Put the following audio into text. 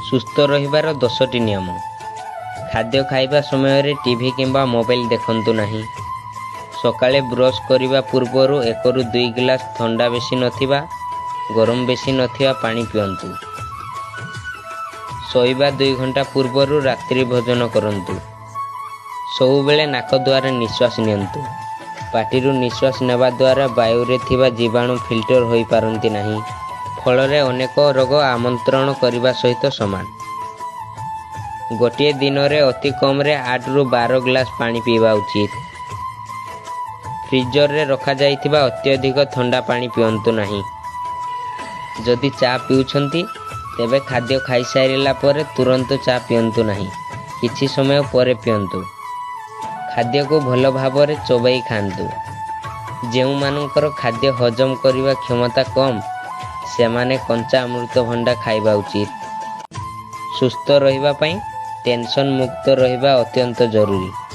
ସୁସ୍ଥ ରହିବାର 10ଟି ନିୟମ। ଖାଦ୍ୟ ଖାଇବା ସମୟରେ ଟିଭି କିମ୍ବା ମୋବାଇଲ ଦେଖନ୍ତୁ ନାହିଁ। ସକାଳେ ବ୍ରଶ କରିବା ପୂର୍ବରୁ 1ରୁ 2 ଗ୍ଲାସ ଥଣ୍ଡା ବେଶୀ ନଥିବା, ଗରମ ବେଶୀ ନଥିବା ପାଣି ପିଅନ୍ତୁ। ଶୋଇବା 2 ଘଣ୍ଟା ପୂର୍ବରୁ ରାତ୍ରି ଭୋଜନ କରନ୍ତୁ। ସବୁବେଳେ ନାକ ଦ୍ୱାରା ନିଶ୍ୱାସ ନିଅନ୍ତୁ। ପାଟିରୁ ନିଶ୍ୱାସ ନେବା ଦ୍ୱାରା ବାୟୁରେ ଥିବା ଜୀବାଣୁ ଫିଲ୍ଟର ହୋଇପାରନ୍ତି ନାହିଁ, ଫଳରେ ଅନେକ ରୋଗ ଆମନ୍ତ୍ରଣ କରିବା ସହିତ ସମାନ। ଗୋଟିଏ ଦିନରେ ଅତି କମରେ 8ରୁ 12 ଗ୍ଲାସ ପାଣି ପିଇବା ଉଚିତ। ଫ୍ରିଜରରେ ରଖାଯାଇଥିବା ଅତ୍ୟଧିକ ଥଣ୍ଡା ପାଣି ପିଅନ୍ତୁ ନାହିଁ। ଯଦି ଚା ପିଉଛନ୍ତି, ତେବେ ଖାଦ୍ୟ ଖାଇସାରିଲା ପରେ ତୁରନ୍ତ ଚା ପିଅନ୍ତୁ ନାହିଁ, କିଛି ସମୟ ପରେ ପିଅନ୍ତୁ। ଖାଦ୍ୟକୁ ଭଲ ଭାବରେ ଚୋବାଇ ଖାଆନ୍ତୁ। ଯେଉଁମାନଙ୍କର ଖାଦ୍ୟ ହଜମ କରିବା କ୍ଷମତା କମ୍, ସେମାନେ କଞ୍ଚା ଅମୃତଭଣ୍ଡା ଖାଇବା ଉଚିତ। ସୁସ୍ଥ ରହିବା ପାଇଁ ଟେନସନ୍ ମୁକ୍ତ ରହିବା ଅତ୍ୟନ୍ତ ଜରୁରୀ।